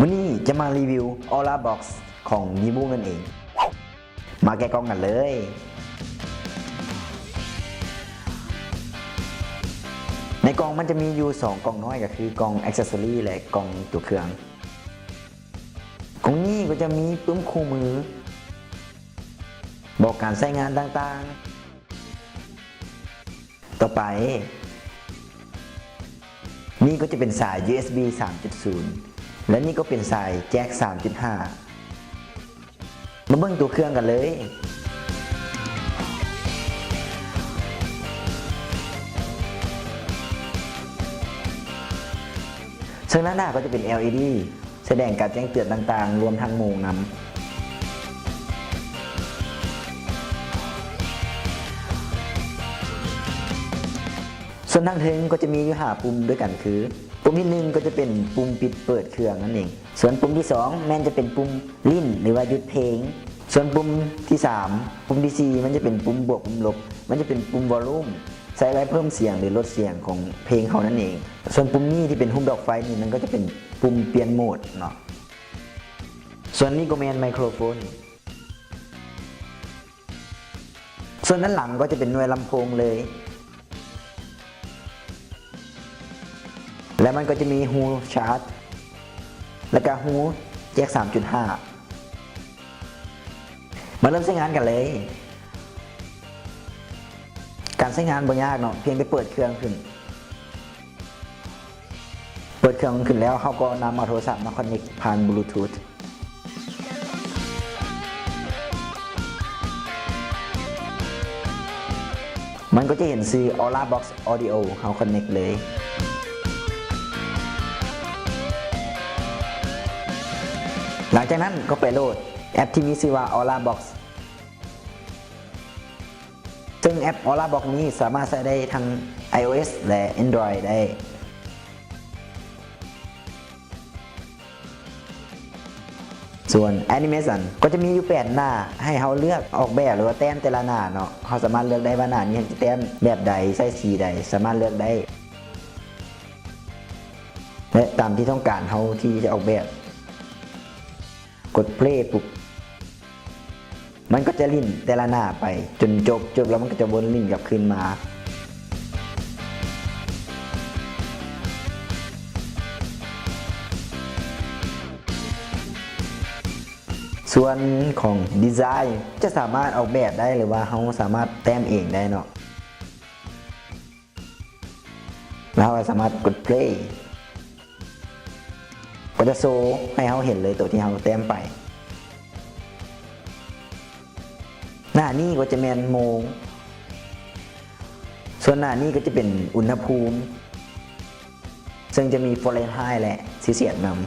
ມື້ນີ້ຈະມາຣີວິວ Aura Box ຂອງ Nemu ນັ້ນເອງ. ມາແກະກ່ອງກັນເລີຍ. ໃນກ່ອງມັນຈະມີຢູ່ສອງກ່ອງນ້ອຍ ກໍຄືກ່ອງ accessory ແລະ ກ່ອງຕົວເຄື່ອງ. ກ່ອງນີ້ກໍຈະມີປຶ້ມຄູ່ມື ບອກການໃຊ້ງານຕ່າງໆ. ຕໍ່ໄປ ນີ້ກໍຈະເປັນສາຍ ຢູເອັສບີ ສາມຈຸດສູນ ແລະ ນີ້ກໍເປັນສາຍແຈັກ ສາມຈຸດຫ້າ. ມາເບິ່ງຕົວເຄື່ອງກັນເລີຍ. ເຊິ່ງດ້ານໜ້າກໍຈະເປັນ ແອລອີດີ ສະແດງການແຈ້ງເຕືອນຕ່າງໆ ລວມທັງໂມງນຳ. ສ່ວນທາງເທິງກໍຈະມີຢູ່ຫ້າປຸ່ມດ້ວຍກັນ ຄື ປຸ່ມທີໜຶ່ງກໍຈະເປັນປຸ່ມປິດເປີດເຄື່ອງນັ້ນເອງ. ສ່ວນປຸ່ມທີສອງແມ່ນຈະເປັນປຸ່ມຫຼິ້ນ ຫຼືວ່າຢຸດເພງ. ສ່ວນປຸ່ມທີສາມ ປຸ່ມທີສີ່ ມັນຈະເປັນປຸ່ມບວກ ປຸ່ມລົບ ມັນຈະເປັນປຸ່ມ volume ໃຊ້ໄວ້ເພີ່ມສຽງ ຫຼື ລົດສຽງຂອງເພງເຮົານັ້ນເອງ. ສ່ວນປຸ່ມນີ້ທີ່ເປັນຮູບດອກໄຟນີ້ ມັນກໍຈະເປັນປຸ່ມປ່ຽນໂໝດເນາະ. ສ່ວນນີ້ກໍແມ່ນໄມໂຄຣໂຟນ. ສ່ວນດ້ານຫຼັງກໍຈະເປັນໜ່ວຍລຳໂພງເລີຍ ແລະ ມັນກໍຈະມີຮູຊາດ ແລະ ກະຮູແຈັກ ສາມຈຸດຫ້າ. ມາເລີ່ມໃຊ້ງານກັນເລີຍ. ການໃຊ້ງານບໍ່ຍາກເນາະ, ພຽງແຕ່ເປີດເຄື່ອງຂຶ້ນ. ເປີດເຄື່ອງຂຶ້ນແລ້ວ ເຮົາກໍນຳເອົາໂທລະສັບມາຄອນເນັກຜ່ານບລູທູດ. ມັນກໍຈະເຫັນຊື່ Aura Box Audio ເຮົາຄອນເນັກເລີຍ. ຫຼັງຈາກນັ້ນກໍໄປໂຫຼດແອັບທີ່ມີຊື່ວ່າ Aura Box. ເຊິ່ງແອັບ Aura Box ນີ້ສາມາດໃຊ້ໄດ້ທັງ iOS ແລະ Android ໄດ້. ສ່ວນ Animation ກໍຈະມີຢູ່ແປດໜ້າໃຫ້ເຮົາເລືອກອອກແບບ ຫຼືວ່າແຕ້ມແຕ່ລະໜ້າເນາະ. ເຮົາສາມາດເລືອກໄດ້ວ່າໜ້ານີ້ເຮົາຈະແຕ້ມແບບໃດ, ໃສ່ສີໃດ, ສາມາດເລືອກໄດ້ ແລະ ຕາມທີ່ຕ້ອງການເຮົາທີ່ຈະອອກແບບ. ກົດ play ປຸບ ມັນກໍຈະຫຼິ້ນແຕ່ລະໜ້າໄປຈົນຈົບ, ຈົບແລ້ວມັນກໍຈະວົນຫຼິ້ນກັບຄືນມາ. ສ່ວນຂອງດີໄຊນ໌ ຈະສາມາດອອກແບບໄດ້ ຫຼືວ່າເຮົາສາມາດແຕ້ມເອງໄດ້ເນາະ. ແລ້ວເຮົາກໍສາມາດກົດ play ກໍຈະໂຊໃຫ້ເຮົາເຫັນເລີຍໂຕທີ່ເຮົາແຕ້ມໄປ. ໜ້ານີ້ກໍຈະແມ່ນໂມງ, ສ່ວນໜ້ານີ້ກໍຈະເປັນອຸນຫະພູມ ເຊິ່ງຈະມີຟາເຣນໄຮແລະເຊລຊຽສນຳ.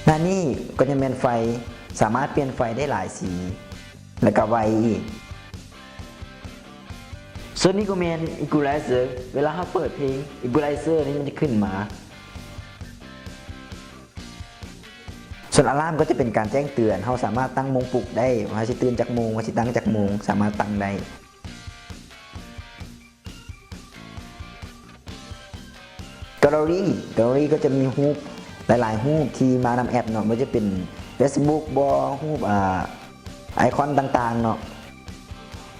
ໜ້ານີ້ກໍຈະແມ່ນໄຟ, ສາມາດປ່ຽນໄຟໄດ້ຫຼາຍສີ ແລະ ກະໄວອີກ. ສ່ວນນີ້ກໍແມ່ນອີກູໄລເຊີ, ເວລາເຮົາເປີດເພງ ອີກູໄລເຊີນີ້ມັນຈະຂຶ້ນມາ. ສ່ວນອາລາມກໍຈະເປັນການແຈ້ງເຕືອນ, ເຮົາສາມາດຕັ້ງໂມງປຸກໄດ້, ວ່າເຮົາຊິຕື່ນຈັກໂມງ, ວ່າຊິຕັ້ງຈັກໂມງ, ສາມາດຕັ້ງໄດ້. ແກລເລີຣີ, ແກລເລີຣີກໍຈະມີຮູບຫຼາຍໆຮູບທີ່ມານຳແອັບເນາະ, ບໍ່ວ່າຈະເປັນເຟສບຸກບໍ, ຮູບ ອາ ໄອຄອນຕ່າງໆເນາະ.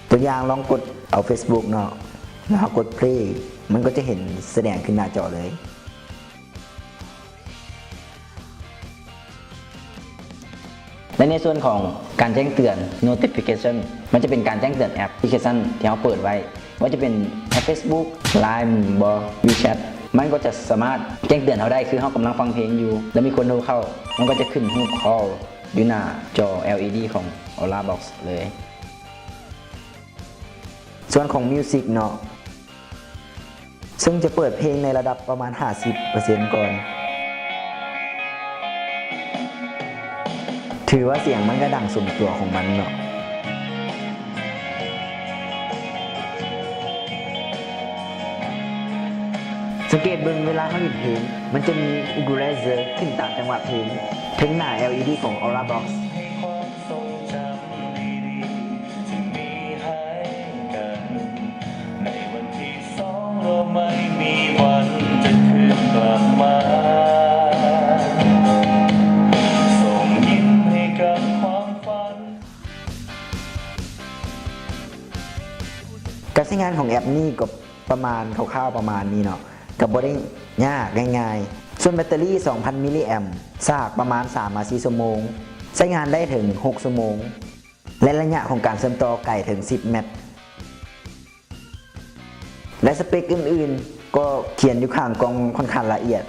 ຕົວຢ່າງລອງກົດເອົາເຟສບຸກເນາະ, ແລ້ວເຮົາກົດ play ມັນກໍຈະເຫັນສະແດງຂຶ້ນໜ້າຈໍເລີຍ. ແລະ ໃນສ່ວນຂອງການແຈ້ງເຕືອນ notification ມັນຈະເປັນການແຈ້ງເຕືອນແອັບພລິເຄຊັນທີ່ເຮົາເປີດໄວ້, ບໍ່ວ່າຈະເປັນແອັບເຟສບຸກ, ລາຍ ບໍ ວີແຊັດ, ມັນກໍຈະສາມາດແຈ້ງເຕືອນເຮົາໄດ້ ຄືເຮົາກຳລັງຟັງເພງຢູ່ ແລ້ວມີຄົນໂທເຂົ້າ, ມັນກໍຈະຂຶ້ນຮູບ call ຢູ່ໜ້າຈໍ ແອລອີດີ ຂອງ Aura Box ເລີຍ. ສ່ວນຂອງມິວສິກເນາະ, ເຊິ່ງຈະເປີດເພງໃນລະດັບປະມານຫ້າສິບເປີເຊັນກ່ອນ. ຖືວ່າສຽງມັນກະດັງສົມຕົວຂອງມັນເນາະ. ສັງເກດເບິ່ງເວລາເຮົາຫຼິ້ນເພງ, ມັນຈະມີອີກູໄລເຊີຂຶ້ນຕາມຈັງຫວະເພງ ເທິງໜ້າ ແອລອີດີ ຂອງ Aura Box. ໃຫ້ຄວາມຊົງຈຳດີໆ ທີ່ມີໃຫ້ກັນ ໃນວັນ ການໃຊ້ງານຂອງແອັບນີ້ກໍປະມານຄ່າວໆປະມານນີ້ເນາະ ກໍບໍ່ໄດ້ຍາກງ່າຍໆ. ສ່ວນແບັດເຕີຣີສອງພັນມິລລີແອມ ສາກປະມານສາມມາສີ່ຊົ່ວໂມງ ໃຊ້ງານໄດ້ເຖິງຫົກຊົ່ວໂມງ ແລະ ໄລຍະຂອງການເຊື່ອມຕໍ່ໄກເຖິງສິບແມັດ ແລະ ສະເປັກອື່ນໆ ກໍຂຽນຢູ່ຂ້າງກ່ອງຂ້ອນຂ້າງລະອຽດ.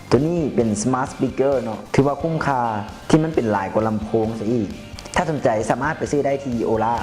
ໂຕນີ້ເປັນ Smart Speaker ເນາະ ຖືວ່າຄຸ້ມຄ່າທີ່ມັນເປັນຫຼາຍກວ່າລຳໂພງຊະອີກ. ຖ້າສົນໃຈສາມາດໄປຊື້ໄດ້ທີ່ໂອລາ.